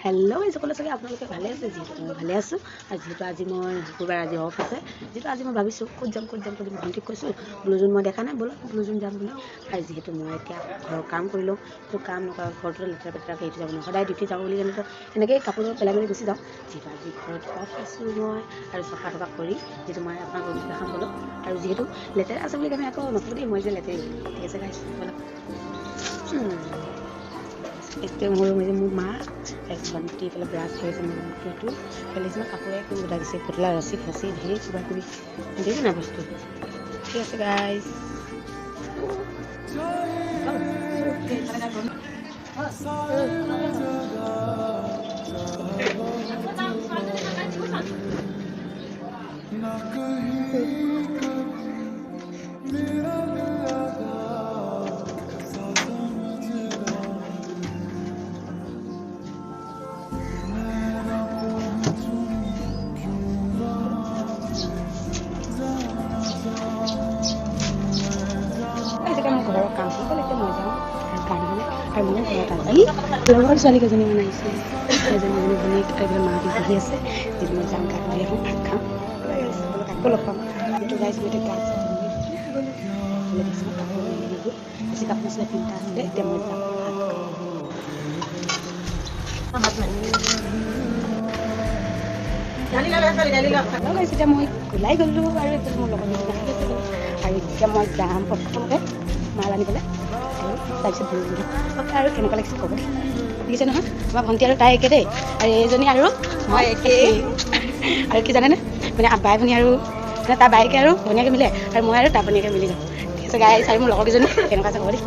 Hello' সকলো চাগে আপোনালোকে ভালে আছে, যিহেতু মই ভালে আছোঁ। আৰু যিহেতু আজি মই শুকুৰবাৰ, আজি অফ আছে, যিহেতু আজি মই ভাবিছোঁ ক'ত যাম ক'ত যাম ক'ত যাম। ভণ্টিক কৈছোঁ ব্লুজোন মই দেখা নাই, বোলো ব্লুজোন যাম বুলি। আৰু যিহেতু মই এতিয়া ঘৰৰ কাম কৰি লওঁ, তো কাম নকৰা ঘৰটোতে লেতেৰা পেতেৰাকৈ এৰি যাব নোৱাৰোঁ। সদায় ডিউটি যাওঁ বুলি কেনে এনেকৈয়ে কাপোৰ পেলাই মেলি গুচি যাওঁ। যিহেতু আজি ঘৰত অফ আছোঁ মই আৰু চফা তফা কৰি যিহেতু মই আপোনাক ৰুমটো দেখাম বোলো। আৰু যিহেতু লেতেৰা আছে বুলি কাৰণে আকৌ নক'ব দেই মই যে লেতেৰি। ঠিক আছে গাইছ, ব'লক। এতিয়া মোৰ ৰুম, মোৰ মা, ভণ্টি এইফালে ব্ৰাছ হৈ আছে। মোৰ ৰুমটো এইটো খেলিছে, কাপোৰে একদম গোটাই দিছে, পুতলা ৰছী ফচি ধেৰ কিবা কিবি দেখিছে নাই বস্তু। ঠিক আছে গাইছ। ঘৰৰ কাম হৈ গ'ল, এতিয়া মই যাওঁ গা ধুবলৈ। আৰু মোৰ ঘৰত আজি লগৰ ছোৱালীকেইজনীমান আহিছে, এজনী এজনী ভনীয়েক আৰু এইফালে মাহঁতি বহি আছে। যিটো মই যাওঁ গা ধুই আহোঁ, ভাত খাম, আকৌ লগ পাম। যিটো গাইছ, মই এতিয়া গা চা ধুই গ'লোঁ। এইফালে দেখিছোঁ কাপোৰ মেলি গ'ল, বেছি কাপোৰ নাছিলে, তিনিটা আছিলে। এতিয়া মই যাওঁ ভাত খাম। এতিয়া মই ওলাই গ'লোঁ আৰু এইফালে মোৰ লগৰ কেইজনী আহি আছে। আৰু এতিয়া মই যাম প্ৰথমতে মাল আনিবলৈ আৰু তাৰপিছত আৰু কেনেকুৱা লাগিছে ক'ব দেই। দেখিছে নহয়, আমাৰ ভণ্টি আৰু তাই একে দেই, আৰু এইজনী আৰু মই একেই। আৰু কি জানেনে, মানে বাই ভনী আৰু মানে তাৰ বায়েকে আৰু ভনীয়েকে মিলে, আৰু মই আৰু তাৰ ভনীয়েকে মিলি যাওঁ। ঠিক আছে গাইছ, আৰু মোৰ লগৰ কেইজনী কেনেকুৱা আছে ক'ব দেই।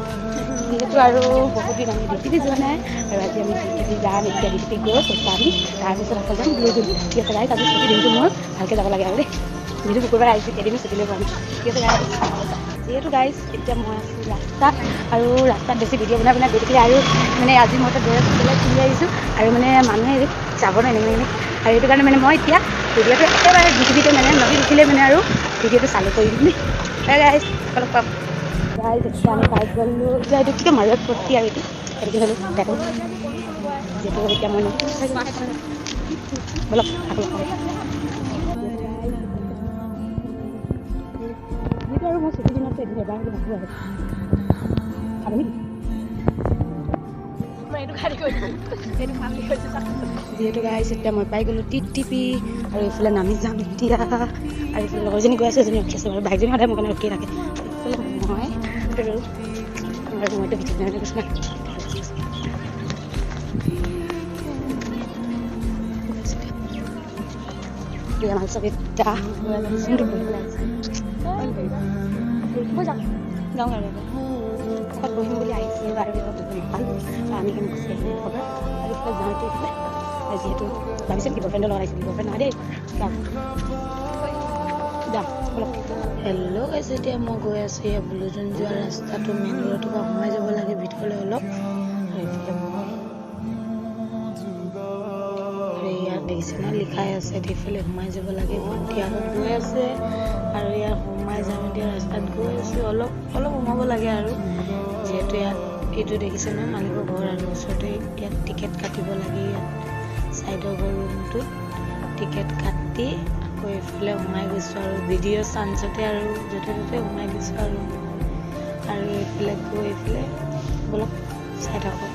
যিহেতু আৰু বহুত দিন আমি ডিউটি যোৱা নাই, আৰু আজি আমি ডিউটি যাম। এতিয়া ডিউটি গৈ পইচা আনি তাৰপিছত আকৌ যাম ব্লুজোন। ঠিক আছে গাইছ, আজি ছুটি দিনটো মোৰ ভালকৈ যাব লাগে আৰু দেই, যিহেতু শুকুৰবাৰ আহিছোঁ, এদিনো ছুটি লৈ পোৱা নাই। ঠিক আছে গাইছ। যিহেতু গাইছ এতিয়া মই আছোঁ ৰাস্তাত, আৰু ৰাস্তাত বেছি ভিডিঅ' বনাই বনাই গৈ থাকিলে আৰু মানে আজি মই এটা ড্ৰেছ বেলেগ পিন্ধি আহিছোঁ, আৰু মানে মানুহে যাব নোৱাৰে এনেকৈ এনেকৈ। আৰু সেইটো কাৰণে মানে মই এতিয়া ভিডিঅ'টো একেবাৰে ডিউটিতে মানে নদীত উঠিলে মানে আৰু ভিডিঅ'টো চালু কৰি দিম দেই। গাইছ অলপ পাম। গাইছ এতিয়া আমি পাই গ'লোঁ। এতিয়া এইটো কি কয়, মাৰুৱাপট্টি, আৰু এইটো এইটো হ'লোঁ দেখোঁ। যিহেতু এতিয়া মই ব'লক আকৌ লগ পাম। যিহেতু আৰু মই ছুটি দিনততো এদিন এবাৰ হ'লেও মাতো আৰু খাব নেকি। যিহেতু গাইছ এতিয়া মই পাই গ'লোঁ টিপি, আৰু এইফালে নামি যাম এতিয়া। আৰু এইফালে লগৰজনী গৈ আছে, এজনী ৰখি আছে বাৰু, বাইকজনী সদায় মোৰ কাৰণে ৰখিয়ে থাকে। এইফালে মই আৰু মইতো ভিডিঅ' গৈছোঁ না। মই যাওঁ যাওঁ আৰু ক'ৰবাত বহিম বুলি আহিছিলোঁ, আৰু বহিব নাপালোঁ, আমি কেনে গুচি আহিলোঁ ক'ৰবাত। আৰু এইফালে যাওঁ এতিয়া এইফালে। যিহেতু ভাবিছে নেকি বয়ফ্ৰেণ্ডৰ লগত আহিছোঁ, বয়ফ্ৰেণ্ড নহয় দেই। যাওঁ যাওঁ ব'লক। হেল্ল' গাইছ, এতিয়া মই গৈ আছোঁ ইয়াত ব্লুজোন যোৱা ৰাস্তাটো মেইন ৰোডৰ পৰা সোমাই যাব লাগে ভিতৰলৈ অলপ। আৰু এইফালে মই আৰু ইয়াত দেখিছে ন লিখাই আছে, এইফালে সোমাই যাব লাগে। ভণ্টি আগত গৈ আছে, আৰু ইয়াত সোমাই যাম এতিয়া। ৰাস্তাত গৈ আছোঁ, অলপ অলপ সোমাব লাগে। আৰু যিহেতু ইয়াত এইটো দেখিছে ন মালিকৰ ঘৰ, আৰু ওচৰতে ইয়াত টিকেট কাটিব লাগে। ইয়াত ছাইডৰ ঘৰ ৰুমটোত টিকেট কাটি আকৌ এইফালে সোমাই গৈছোঁ, আৰু ভিডিঅ' চান্সতে আৰু য'তে ত'তে সোমাই গৈছোঁ। আৰু আৰু এইফালে গৈ এইফালে ব'লক চাই থাকক।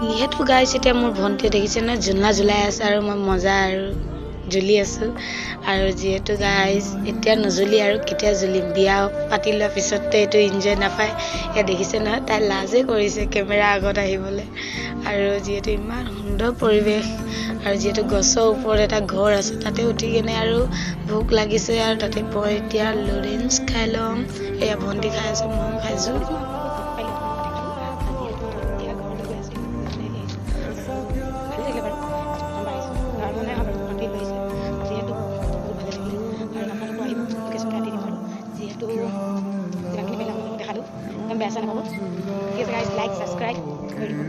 যিহেতু গাইছ এতিয়া মোৰ ভণ্টিয়ে দেখিছে ন জোলনা ঝুলাই আছে, আৰু মই মজা আৰু ঝুলি আছোঁ। আৰু যিহেতু গাইছ এতিয়া নুজুলি আৰু কেতিয়া ঝুলিম, বিয়া পাতি লোৱাৰ পিছতে এইটো এনজয় নাপায়। এয়া দেখিছে নহয়, তাই লাজেই কৰিছে কেমেৰা আগত আহিবলৈ। আৰু যিহেতু ইমান সুন্দৰ পৰিৱেশ, আৰু যিহেতু গছৰ ওপৰত এটা ঘৰ আছে, তাতে উঠি কেনে আৰু ভোক লাগিছে, আৰু তাতে মই এতিয়া লুডেন্স খাই ল'ম। এয়া ভণ্টি খাই আছে, ময়ো খাইছোঁ। ভালে লাগিলে বাৰু। তো যিমানখিনি পাৰিলে আপোনালোকক দেখালোঁ, একদম বেয়া চেয়া নাপাব। ঠিক আছে গাইজ, লাইক ছাবস্ক্ৰাইব কৰি দিব।